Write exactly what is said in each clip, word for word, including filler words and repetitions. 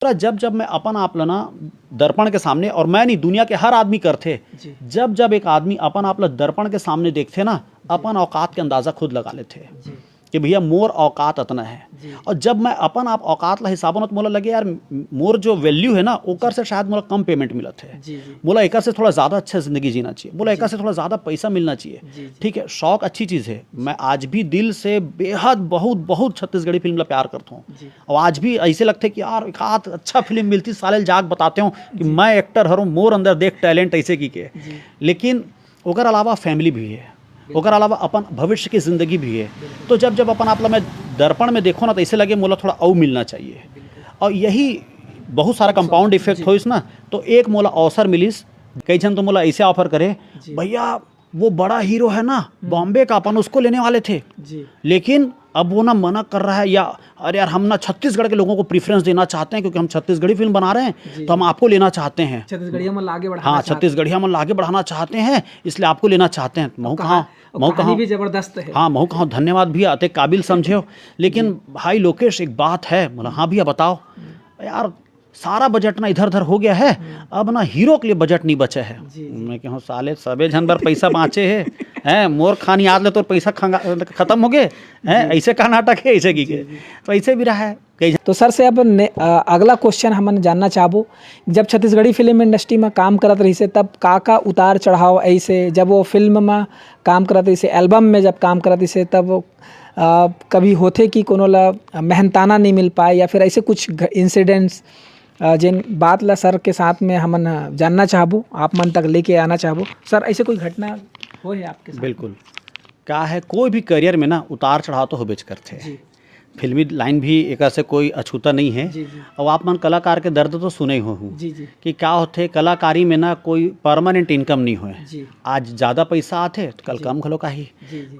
जब जब मैं अपन आप ला ना दर्पण के सामने, और मैं नहीं, दुनिया के हर आदमी करथे, जी। जब जब एक आदमी अपन आप ला दर्पण के सामने देखथे ना, अपन औकात के अंदाजा खुद लगा लेथे। जी। कि भैया, मोर औकात अतना है। जी। और जब मैं अपन आप औकात ला हिसाबों ना, तो मोला लगे, यार, मोर जो वैल्यू है ना, ओकर से शायद मोला कम पेमेंट मिलत है। जी, जी। मोला एकर से थोड़ा ज्यादा अच्छा जिंदगी जीना चाहिए, मोला जी। एकर से थोड़ा ज्यादा पैसा मिलना चाहिए। जी, जी। ठीक है, शौक अच्छी चीज है। मैं आज भी दिल से बेहद बहुत, बहुत छत्तीसगढ़ी फिल्म ला प्यार करता हूँ। जी। और आज भी ऐसे लगथे कि यार, एक आध अच्छा फिल्म मिलती, साले जाके बताते हो कि जी। मैं एक्टर हूँ, मोर अंदर देख टैलेंट ऐसे की के। जी। लेकिन ओकर अलावा फैमिली भी है, ओकर अलावा अपन भविष्य की जिंदगी भी है। बिल्कुल। तो जब जब अपन आप ला मैं दर्पण में देखो ना, तो ऐसे लगे मोला थोड़ा अउ मिलना चाहिए। बिल्कुल। और यही बहुत सारा अच्छा, कंपाउंड इफेक्ट जी। होइस ना, तो एक मोला अवसर मिलिस। कई झन तो मोला ऐसे ऑफर करे, जी। भैया, वो बड़ा हीरो है ना, हम्म। बॉम्बे का, अपन उसको लेने वाले थे। जी। लेकिन अब वो ना मना कर रहा है, या अरे यार, हम ना छत्तीसगढ़ के लोगों को प्रेफरेंस देना चाहते हैं, क्योंकि हम छत्तीसगढ़ी फिल्म बना रहे हैं, जी। तो हम आपको लेना चाहते हैं। छत्तीसगढ़िया मन ला आगे बढ़ाना हाँ, चाहते हैं। छत्तीसगढ़िया मन ला आगे बढ़ाना चाहते हैं, इसलिए आपको लेना चाहते हैं। महू कहाँ, कहाँ, और महू कहानी कहाँ, भी जबरदस्त है। हाँ, महू कहाँ, धन्यवाद भैया, अतेक काबिल समझे हो। लेकिन जी। भाई लोकेश, एक बात है, बोला, हाँ भैया, बताओ। हम्म। यार, सारा बजट ना इधर उधर हो गया है, हम्म। अब ना हीरो के लिए बजट नहीं बचा है। जी, जी। मैं कहूँ, साले, सबे झन बर पैसा बाँचे हे, हैं, मोर खान याद ले तोर पैसा खंगा-, खत्म हो गए, हैं, जी। ऐसे का नाटक है, ऐसे की जी, के। जी। तो ऐसे भी रहा है, कई झन तो सर से अब ने-, अ, अगला क्वेश्चन हमन जानना चाहबो, जब छत्तीसगढ़ी फिल्म इंडस्ट्री में काम करत रहिसे, तब का-का उतार चढ़ाव ऐसे, जब वो फिल्म में काम करत रहिसे, एल्बम में जब काम करत रहिसे, तब, अ, कभी होथे कि कोनो ला मेहनताना नहीं मिल पाए या फिर ऐसे कुछ घ-, इंसिडेंट्स, अ, जेन बात ला सर के साथ में हमन ह जानना चाहबो, आप मन तक लेके आना चाहबो। सर, ऐसे कोई घटना होए हे आपके साथ? बिल्कुल। का है, कोई भी करियर में ना उतार चढ़ाव तो होबेच करथे। जी। फिल्मी लाइन भी एकर से कोई अछूता नहीं है। जी, जी। अब आप मन कलाकार के दर्द तो सुने ही हो हूँ जी, जी। कि का होथे, कलाकारी में ना कोई परमानेंट इनकम नहीं होए। जी। आज ज़्यादा पैसा आथे तो कल जी। कम घलो आही। जी, जी।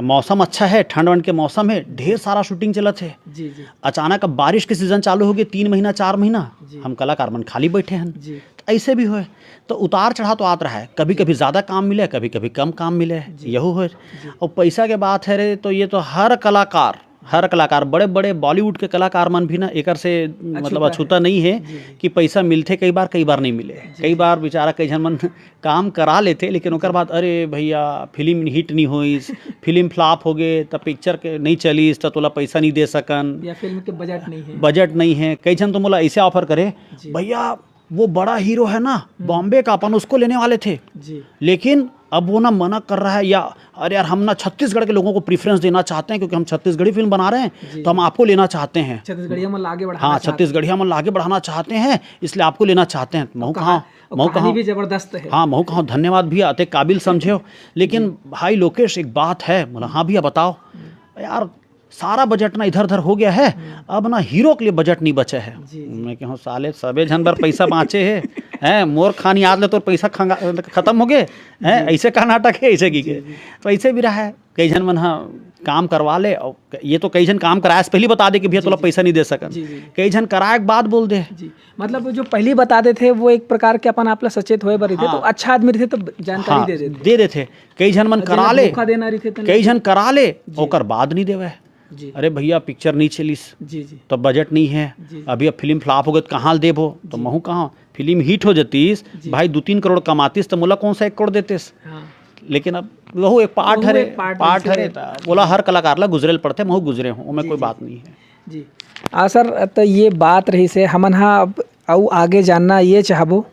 मौसम अच्छा है, ठंड वंड के मौसम है, ढेर सारा शूटिंग चलत है। जी, जी। अचानक अब बारिश के सीजन चालू हो गए, तीन महीना, चार महीना, जी। हम कलाकार मन खाली बैठे हैं। जी। तो ऐसे भी होए, तो उतार चढ़ाव तो आत रहा है, कभी-कभी जी। ज़्यादा काम मिले, कभी-कभी कम काम मिले, जी। यहू होए। जी। और पैसा के बात है रे, तो ये तो हर कलाकार, हर कलाकार, बड़े-बड़े बॉलीवुड के कलाकार मन भी ना एकर से, मतलब, अछूता अछूता नहीं है जी, जी। कि पैसा मिलथे कई बार, कई बार नहीं मिले। जी, कई जी। बार बेचारा कई झन मन काम करा लेथे, लेकिन ओकर जी। बाद, "अरे भैया, फिल्म हिट नहीं होइस, फिल्म फ्लॉप हो गे, त पिक्चर के नहीं चलिस, त तोला पैसा नहीं दे सकन।" या फिल्म के बजट नहीं है। बजट नहीं है। कई झन तो मोला ऐसे ऑफर करे, जी। "भैया, वो बड़ा हीरो है ना, हम्म। बॉम्बे का, अपन उसको लेने वाले थे। जी। लेकिन अब वो ना मना कर रहा है, या अरे यार, हम ना छत्तीसगढ़ के लोगों को प्रेफरेंस देना चाहते हैं, क्योंकि हम छत्तीसगढ़ी फिल्म बना रहे हैं, जी। तो हम आपको लेना चाहते हैं।" छत्तीसगढ़िया मन ला आगे बढ़ाना हाँ, चाहते हैं। छत्तीसगढ़िया मन ला आगे बढ़ाना चाहते हैं, इसलिए आपको लेना चाहते हैं। महू कहाँ, कहाँ, और महू कहानी कहाँ, भी जबरदस्त है। हाँ, महू कहाँ, धन्यवाद भैया, अतेक काबिल समझे हो। लेकिन जी। भाई लोकेश, एक बात है, बोला, "हाँ भैया, बताओ।" हम्म। यार, सारा बजट ना इधर उधर हो गया है, हम्म। अब ना हीरो के लिए बजट नहीं बचा है। जी, जी। मैं कहूँ, साले, सबे झन बर पैसा बाँचे हे, हैं, मोर खान याद ले तोर पैसा खंगा-, खत्म हो गए, हैं, जी। ऐसे का नाटक है, ऐसे की जी, के। जी। तो ऐसे भी रहा है, कई झन मन ह काम करवा ले, और ये तो कई झन काम कराए से पहले बता दे कि भैया, जी, तोला जी। पैसा नहीं दे सकन। जी, जी। कई झन कराए के बाद बोल दे। जी, मतलब, जो पहली बता देथे, वो एक प्रकार के अपन आप ला सचेत होए बर रहिथे, हाँ। तो अच्छा आदमी रहिथे, तो जानकारी हाँ, दे देथे। दे देथे। कई झन मन और करा जेला ले, धोखा देना रहिथे, तो कई झन करा ले, जी। ओकर बाद नहीं देवे। जी। "अरे भैया, पिक्चर नहीं चलिस, जी, जी। तो बजट नहीं है, जी, जी। अभी अब फिल्म फ्लॉप हो गए, तो कहाँ ले देबो?" तो जी। महू कहाँ, फिल्म हिट हो जतिस, जी। भाई, दू तीन करोड़ कमातिस, तो मोला कौन सा एक करोड़ देतिस? हाँ। लेकिन अब वहू एक पार्ट वहू हरे, एक पार्ट पार्ट हरे, हरे। त बोला, हर कलाकार ला गुजरे ल पड़थे, महू गुजरे हूँ, ओमे जी, कोई जी। बात नहीं है। जी। आ, सर, त ये बात रहिसे, हमन हा अब अउ आगे जानना ये चाहबो,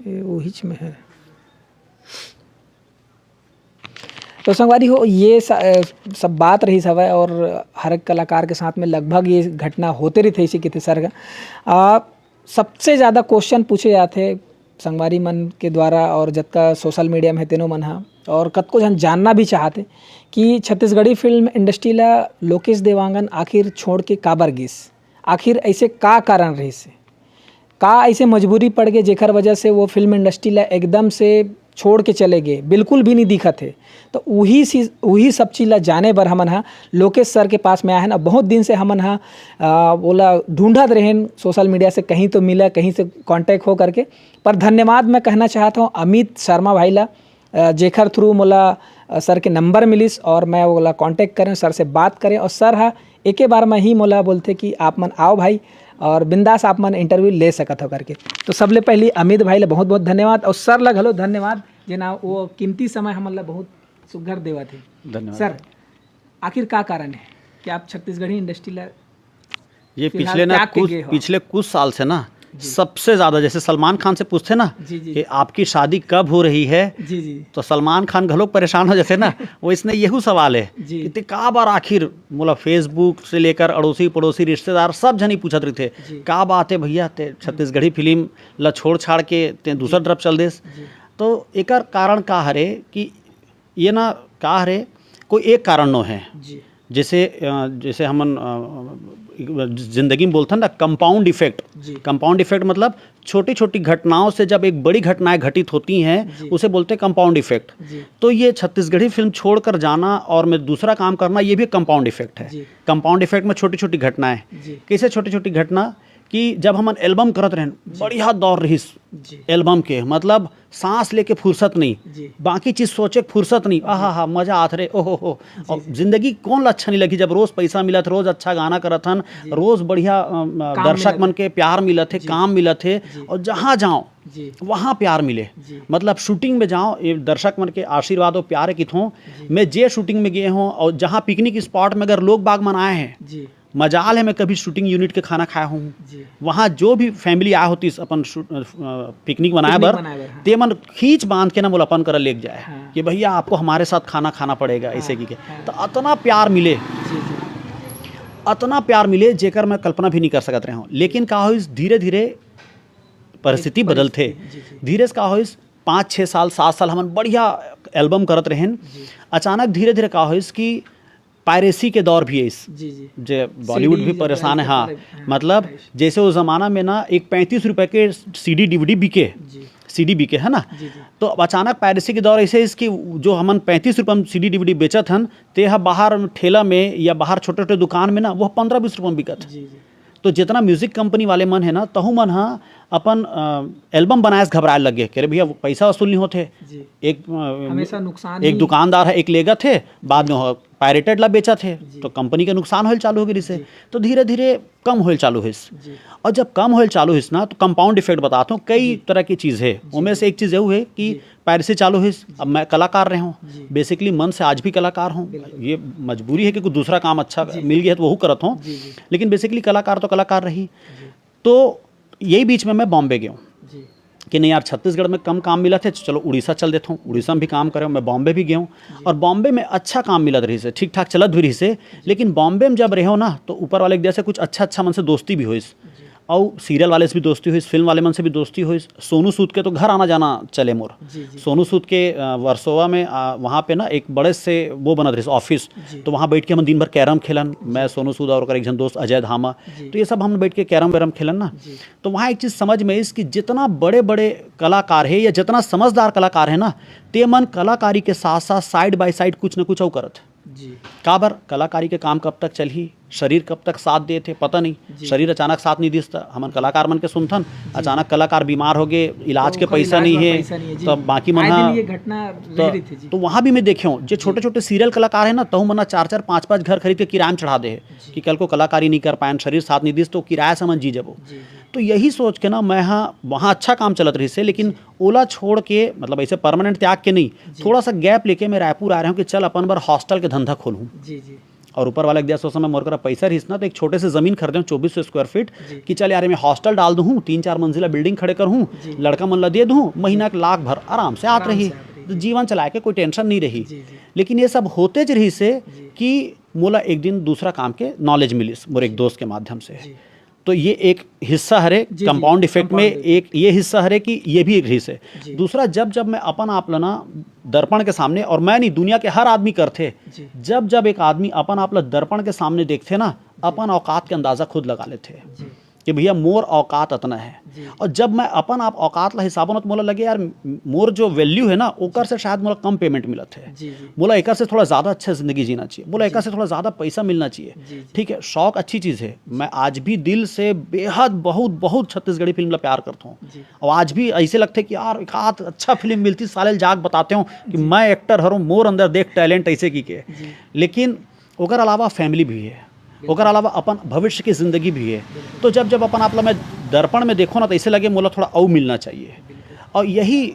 ये ओहिच में है। तो संगवारी हो, ये स-, अ, सब बात रहिस हवय और हर एक कलाकार के साथ में लगभग ये घटना होते रहिथे, इसी के सर का। आ, सबसे ज़्यादा क्वेश्चन पूछे जाथे संगवारी मन के द्वारा और जतका सोशल मीडिया में हे तेनो मन हा, और कतको झन जानना भी चाहथे कि छत्तीसगढ़ी फिल्म इंडस्ट्री ला लोकेश देवांगन आखिर छोड़ के काबर गिस, आखिर ऐसे का कारण रहिस हे? का ऐसे मजबूरी पड़ गए जेकर वजह से वो फिल्म इंडस्ट्री ला एकदम से छोड़ के चले गए, बिल्कुल भी नहीं दिखत हे? तो वही चीज, वही सब चीज ला जाने बर हमन हा लोकेश सर के पास में आए हैं ना। बहुत दिन से हमन हा, आ, बोला, ढूंढत रहेन सोशल मीडिया से, कहीं तो मिला, कहीं से कॉन्टैक्ट हो करके। पर धन्यवाद मैं कहना चाहता हूँ अमित शर्मा भाई ला, अ, जेकर थ्रू मोला, अ, सर के नंबर मिलिस और मैं ओला कॉन्टैक्ट करें, सर से बात करें और सर हा एके बार में ही मोला बोलथे कि आप मन आओ भाई, और बिंदास आप मन इंटरव्यू ले सकत हो करके। तो सबले पहली अमित भाई ला बहुत बहुत धन्यवाद, और सर ला घलो धन्यवाद, जेना वो कीमती समय हमन ला बहुत सुघर देवत हे। धन्यवाद। सर, आखिर का कारण है कि आप छत्तीसगढ़ी इंडस्ट्री ला ये फिलहाल पिछले ना त्याग के कुछ गए हो। पिछले कुछ साल से ना जी। सबसे ज्यादा, जैसे सलमान खान से पूछते ना जी, जी। कि आपकी शादी कब हो रही है, जी, जी। तो सलमान खान घलो परेशान हो जाते ना। वो इसने यहू सवाल है जी। कि ते का बार आखिर मोला Facebook से लेकर अड़ोसी पड़ोसी रिश्तेदार सब झनी पूछत रहिथे, जी। का बात है भैया, ते छत्तीसगढ़ी फिल्म ला छोड़ छाड़ के ते दूसर तरफ चल देस? जी। तो एकर कारण का हरे कि ये ना का हरे, कोई एक कारण नो है। जी। जैसे अ, जैसे हमन अ, जिंदगी में बोलथन ना, कंपाउंड इफेक्ट। जी। कंपाउंड इफेक्ट मतलब छोटी छोटी घटनाओं से जब एक बड़ी घटनाएं घटित होती हैं, जी। उसे बोलते हैं कंपाउंड इफेक्ट। जी। तो ये छत्तीसगढ़ी फिल्म छोड़कर जाना और मैं दूसरा काम करना, ये भी कंपाउंड इफेक्ट है। जी। कंपाउंड इफेक्ट में छोटी छोटी घटनाएं। जी। कैसे छोटी छोटी घटना? कि जब हमन एल्बम करत रहन, बढ़िया दौर रहिस जी। एल्बम के, मतलब सांस लेके फुर्सत नहीं, जी। बाकी चीज सोचे के फुर्सत नहीं। आहा हा, मजा आत रे, ओहो हो। और जिंदगी कौन ला अच्छा नहीं लगी जब रोज पैसा मिलत, रोज अच्छा गाना करत हन, रोज बढ़िया अम, दर्शक मिलत मन के प्यार मिलत है, काम मिलत है, और जहाँ जाओ जी। वहाँ प्यार मिले। जी। मतलब शूटिंग में जाओ, ये दर्शक मन के आशीर्वाद और प्यार है किथों। मैं जे शूटिंग में गए हों और जहाँ पिकनिक स्पॉट में अगर लोग बाग मन आए हैं, जी। मजाल है मैं कभी शूटिंग यूनिट के खाना खाया हूँ। जी। वहाँ जो भी फैमिली आया होती अपन शू- अ, पिकनिक मनाए पिकनिक बर, मनाए बर, हाँ। ते मन खींच बांध के ना मोला अपन करा लेके जाए हाँ। कि भैया आपको हमारे साथ खाना खाना पड़ेगा, ऐसे की के। हाँ। तो अतना प्यार मिले, जी, जी। अतना प्यार मिले जेकर मैं कल्पना भी नहीं कर सकत रहे हूँ। लेकिन का होइस, धीरे धीरे परिस्थिति एक बदलथे। परिस्थिति, जी, जी। धीरे से का होइस, पाँच छः साल, सात साल हमन बढ़िया एल्बम करत रहेन। अचानक धीरे धीरे का होइस कि पायरेसी के दौर भी आइस। जी, जी। जे बॉलीवुड भी जब परेशान है। आइस, हाँ, तब हाँ, मतलब आइस। जैसे उस जमाना में ना एक पैंतीस रुपए के सीडी डीवीडी बिके, जी। सीडी बिके, है ना? जी, जी। तो अब अचानक पायरेसी के दौर ऐसे इसकी जो हमन पैंतीस रुपए में सीडी डीवीडी बेचत हन, ते ह बाहर ठेला में या बाहर छोटे छोटे दुकान में ना वो पंद्रह बीस रुपए में बिकत। जी, जी। तो जितना म्यूजिक कंपनी वाले मन है ना, तहु मन ह अपन अ, एल्बम बनाए से घबराए लग गए, कह रहे भैया वो पैसा वसूल नहीं होते। जी। एक अ, हमेशा नुकसान एक ही। दुकानदार है, एक लेगत है, बाद में हो पायरेटेड ला बेचत है, तो कंपनी के नुकसान होल चालू हो गई से। तो धीरे धीरे कम होल चालू होइस। जी। और जब कम होल चालू होइस ना, तो कंपाउंड इफेक्ट बताता हूँ, कई तरह की चीज है। उनमें से एक चीज यू है कि पायरेसी चालू होइस। अब मैं कलाकार रहे हूँ, जी। बेसिकली मन से आज भी कलाकार हूँ। बिल्कुल। ये मजबूरी है कि कुछ दूसरा काम अच्छा जी। मिल गया है तो वहू करत हूँ। जी, जी। लेकिन बेसिकली कलाकार तो कलाकार रही। तो यही बीच में मैं बॉम्बे गया हूँ जी। कि नहीं यार, छत्तीसगढ़ में कम काम मिलत है, चलो उड़ीसा चल देता हूँ। उड़ीसा में भी काम करे हूँ, मैं बॉम्बे भी गया हूँ। और बॉम्बे में अच्छा काम मिलत रही से, ठीक ठाक चलत भी रही से। लेकिन बॉम्बे में जब रहे हो ना, तो ऊपर वाले के दया से कुछ अच्छा अच्छा मन से दोस्ती भी होइस। और सीरियल वाले से भी दोस्ती होइस, फिल्म वाले मन से भी दोस्ती होइस। सोनू सूद के तो घर आना जाना चले मोर। जी, जी। सोनू सूद के अ, वर्सोवा में अ, वहाँ पे ना एक बड़े से वो बनत रही ऑफिस। जी। तो वहाँ बैठ के हम दिन भर कैरम खेलन, मैं, सोनू सूद और ओकर एक जन दोस्त अजय धामा। जी। तो ये सब हम बैठ के कैरम वैरम खेलन ना। जी। तो वहाँ एक चीज समझ में इस कि जितना बड़े बड़े कलाकार है या जितना समझदार कलाकार है ना, ते मन कलाकारी के साथ साथ साइड बाय साइड कुछ न कुछ और करत। जी। काबर, कलाकारी के काम कब तक चलही, शरीर कब तक साथ देत हे, पता नहीं। जी। शरीर अचानक साथ नहीं दिस त हमन कलाकार मन के सुनथन, अचानक कलाकार बीमार हो गए, इलाज के पैसा नहीं है, तो बाकी मन आए हा दिन ये घटना तो, रही थी जी। तो वहाँ भी मैं देखे हूँ, जो छोटे छोटे सीरियल कलाकार है ना, तहु मन चार चार पाँच पाँच घर खरीद के किराया में चढ़ा दे है कि कल को कलाकारी नहीं कर पाए, शरीर साथ नहीं दिस तो किराया से हमन जी जबो। जी, जी। तो यही सोच के ना मैं हाँ, वहाँ अच्छा काम चलत रही से, लेकिन ओला छोड़ के, मतलब ऐसे परमानेंट त्याग के नहीं, थोड़ा सा गैप लेके मैं रायपुर आ रहा हूँ कि चल अपन बर हॉस्टल के धंधा खोलूँ। जी, जी। और ऊपर वाले के दया से उस समय मोर करा पैसा रहिस ना, तो एक छोटे से जमीन खरीदे हूँ, चौबीस सौ स्क्वायर फीट, जी। कि चल यार, मैं हॉस्टल डाल दूँ, तीन चार मंजिला बिल्डिंग खड़े करूँ, जी। लड़का मन ला दे दूँ, महीना के लाख भर आराम से आत आराम रही, से आत रही। तो जीवन चलाए के कोई टेंशन नहीं रही। जी, जी। लेकिन ये सब होते ज रही से जी। कि मोला एक दिन दूसरा काम के नॉलेज मिलिस मोर एक दोस्त के माध्यम से। जी। तो ये एक हिस्सा हरे जी, जी, कंपाउंड इफेक्ट में। Compound effect. एक ये हिस्सा हरे कि ये भी एक रही से। जी। दूसरा, जब जब मैं अपन आप ला ना दर्पण के सामने, और मैं नहीं, दुनिया के हर आदमी करथे, जी। जब जब एक आदमी अपन आप ला दर्पण के सामने देखथे ना, अपन औकात के अंदाजा खुद लगा लेथे जी। कि भैया मोर औकात अतना है। जी। और जब मैं अपन आप औकात ला हिसाबो ना, तो मोला लगे यार, मोर जो वैल्यू है ना, ओकर से शायद मोला कम पेमेंट मिलत है। जी, जी। मोला एकर से थोड़ा ज्यादा अच्छा जिंदगी जीना चाहिए, मोला एकर से थोड़ा ज्यादा पैसा मिलना चाहिए। जी, जी। ठीक है, शौक अच्छी चीज है। मैं आज भी दिल से बेहद बहुत बहुत छत्तीसगढ़ी फिल्म ला प्यार करता हूँ। जी। और आज भी ऐसे लगते कि यार एक आध अच्छा फिल्म मिलती, साले जाग बताते हो कि मैं एक्टर हरों, मोर अंदर देख टैलेंट ऐसे की के। जी। लेकिन ओकर अलावा फैमिली भी है। ओकर अलावा अपन भविष्य की जिंदगी भी है। तो जब जब अपन आप ला मैं दर्पण में देखो ना, तो ऐसे लगे मोला थोड़ा अउ मिलना चाहिए। और यही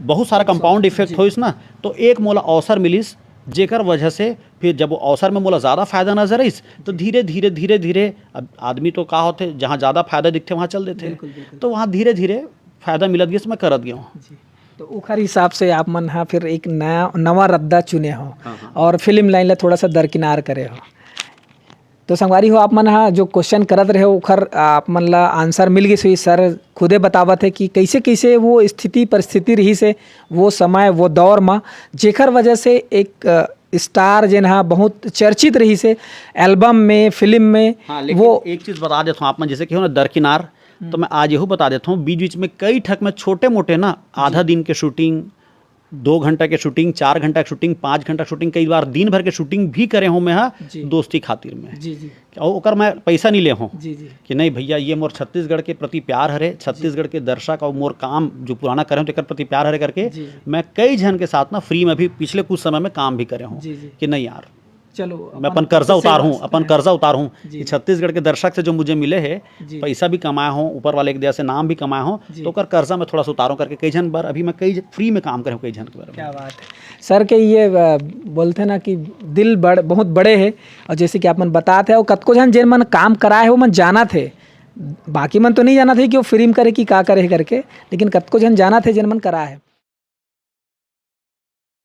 बहुत सारा कंपाउंड इफेक्ट होइस ना, तो एक मोला अवसर मिलिस, जेकर वजह से फिर जब वो अवसर में मोला ज़्यादा फायदा नजर आइस, तो धीरे धीरे धीरे धीरे अब आदमी तो का होथे, जहाँ ज़्यादा फायदा दिखथे वहाँ चल देथे। बिल्कुल, बिल्कुल। तो वहाँ धीरे धीरे फायदा मिलत गिस, मैं करत गया हूँ। जी। तो ओखर हिसाब से आप मन हा फिर एक नया, नवा रद्दा चुने हो हाँ, हाँ। और फिल्म लाइन ला थोड़ा सा दरकिनार करे हो। तो संगवारी हो, आप मन हा जो क्वेश्चन करत रहे हो, ओखर आप मन ला आंसर मिल गिस होही। सर खुदे बतावत हे कि कैसे कैसे वो स्थिति परिस्थिति रहिस हे, वो समय, वो दौर मा, जेखर वजह से एक अ, स्टार जेन हा बहुत चर्चित रहिस हे एल्बम में, फिल्म में। हाँ, लेकिन वो एक चीज़ बता देता हूँ आप मन, जैसे कि हो ना दरकिनार, तो मैं आज यहू बता देता हूँ, बीच बीच में कई ठक में छोटे मोटे ना, आधा दिन के शूटिंग, दो घंटा के शूटिंग, चार घंटा के शूटिंग, पाँच घंटा के शूटिंग, कई बार दिन भर के शूटिंग भी करे हूँ मैं, हाँ, जी। दोस्ती खातिर में। जी, जी। और ओकर मैं पैसा नहीं ले हूँ जी, जी। कि नहीं भैया, ये मोर छत्तीसगढ़ के प्रति प्यार हरे, छत्तीसगढ़ के दर्शक और मोर काम जो पुराना करे हूँ, तेकर प्रति प्यार हरे करके जी। मैं कई झन के साथ ना फ्री में भी पिछले कुछ समय में काम भी करे हूँ जी, जी। कि नहीं यार, चलो, मैं अपन कर्जा सेवा उतार हूँ, से- अपन कर्जा उतार हूँ जी। कि छत्तीसगढ़ के दर्शक से जो मुझे मिले हैं, जी। पैसा भी कमाया हूँ, ऊपर वाले की दया से नाम भी कमाया हूँ, जी। तो ओकर कर्जा मैं थोड़ा सा उतारूँ करके कई झन बर अभी मैं कई फ्री में काम करे हूँ कई झन के बर। क्या बात है सर के, ये अ, बोलते हैं ना कि दिल बड़ बहुत बड़े हैं, और जैसे कि आप मन बताते हैं, और कतको झन जेन मन काम कराए हो, मन जानत हे, बाकी मन तो नहीं जानत हे कि वो फिल्म करे कि का करे करके, लेकिन कतको झन जानत हे जेन मन कराए हे।